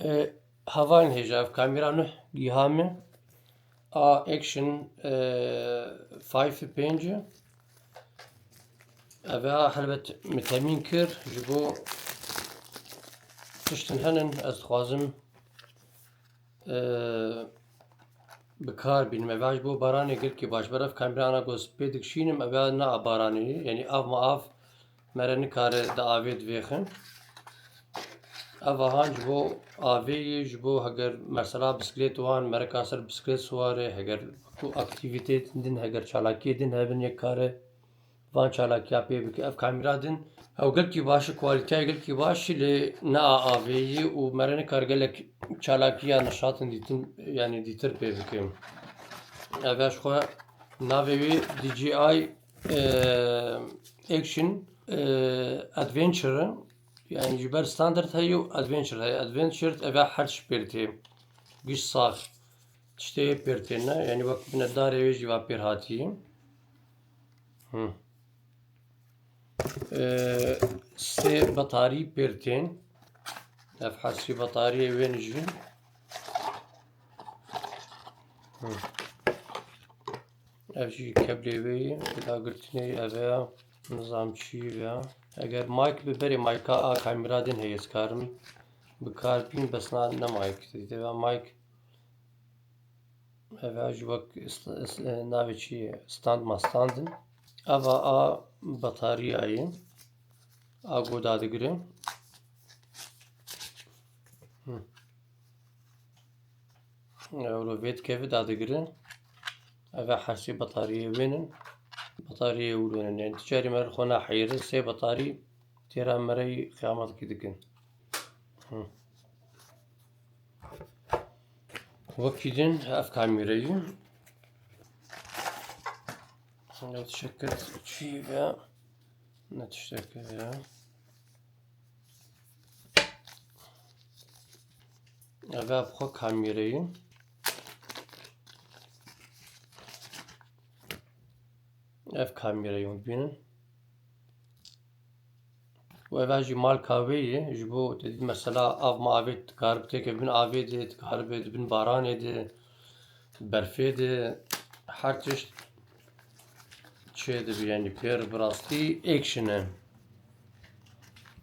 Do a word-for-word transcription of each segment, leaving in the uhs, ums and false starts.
E, Hevalên hêja, ev kamera nuh giha me. A Action, e, five pênc. Ev a helbet min temîn kir ji bo tiştin henin ez dixwazim, e, bi kar bînim. Ev ji bo baranê gelkî baş. Ber ev kamera ana ku ez pê dikişînim, ev a ne a baranê ye. Yanî av ma av mere nikare di avê divêxin. Ev ahan ji bo avê ye, ji bo heger mesela bisiklet wan, mereka ser bisiklet siwar e, heger ku aktivîteyên din, heger çalakiyê din hebin, yek kare van çalakiya pê bike. Ev kamera din, ew gelkî baş e, kualîteya gelkî baş e, lê ne a avê ye û mere nikar gelek çalakiya nişatin dîtin, yanî dîtir pê bike. Ev ya ji xwe navê wê D J I, e, Action, e, Adventure e. Yanî ji ber standard heye û adventure heye. Adventure ev ya her tişt pêr tê. Giş sax. Tiştê pêr têne. Yanî wek bine darê wê jî va pêr hatiye. Hı. Ee, sê betarî pêr tên. Ev her sê betariyê wên jî. Hı. Ev jî keblê wê ye. Dagirtinê ev e. Nizam çi ya. Eger mic bi berê mic'a a kamera din heye, ez karim bi kar bîn, bes na ne mic. Deva mic. Ev a ji wek st-, st-, navê çi ye? Stand ma stand in. Eva a batariyayê. A goda digire. Hı. Ew ro vê dikeve dadigire. Ev a her sê batariyê wênin. Batariyê wênin. Yani ticarî mer xwe naheyre sê batarî têra merey xiyamet ki dikin. Hı. Wekî din ev kamîreyî. Ev şeket çî ve ne tiştekî ve. Ev ev xwe kamîreyî. Ev kamîreyî hûn dibînin. Û ev jî malka wê ye, ji bo te dît mesela av ma avê dikaribe têke bin avê de, dikaribe di bin baranê de, berfê de, her tişt çê dibe, yanî pêr bi rastî action e.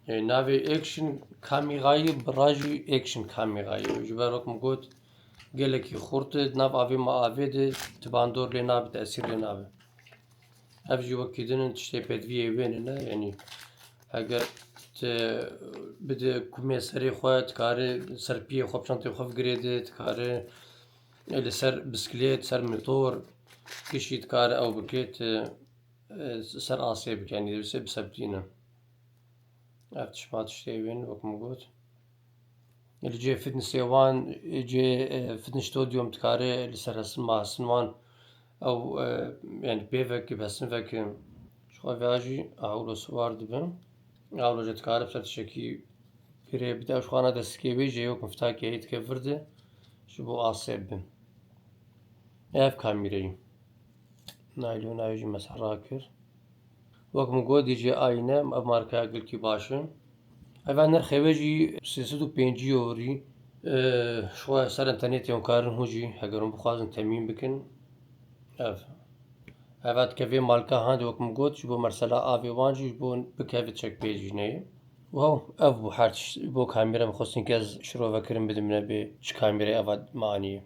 Yanî navê action kamîrayî, bira jî action kamîrayî. Ji ber wek min got, gelekî xurt e, di nav avê ma avê de, ti bandor lê nabe, tesîr lê nabe. Ev jî wekî din in, tiştê pêdiviyê wê ne, yanî heger tu bide kumê serê xwe, dikare ser piyê xwe, bi çantê xwe bigirê de, dikare li ser bisiklet, ser motor, kişî dikare ew bike, tu, e, ser asê bike, yanî dibise bisebitîne. Ev tişt ma tiştê wê ne, wek min got. Li cihê fitnessê wan, cihê, e, fitness studio dikare li ser hesin ma hesin wan ew, e, yani pê veke, bi hesin veke. Ji xwe vêya jî ewro siwar dibe. Ewro jî dikare bi ser tiştekî girê bide. Ew ji xwe ana destikê wê jî wek miftakê dike vir de ji bo asê bibe. Ev kamîreyî. Naylona wê jî me ser rakir. Wek min got, D J I ne, ev markaya gelkî baş e. Eva nirxê wê jî sê sed û pêncî euro. Ji xwe ser internetê hûn karin hûn jî, heger hûn bixwazin temîn bikin. Ev. Eva dikeve malka hande, wek min got, ji bo mesela avê wan jî, ji bo bikeve çek pê jî neyê. Wow, ev bû her tişt, ji bo kamera min xwestin ke ez şirove kirin bidim ne bê çi kamera eva me aniye.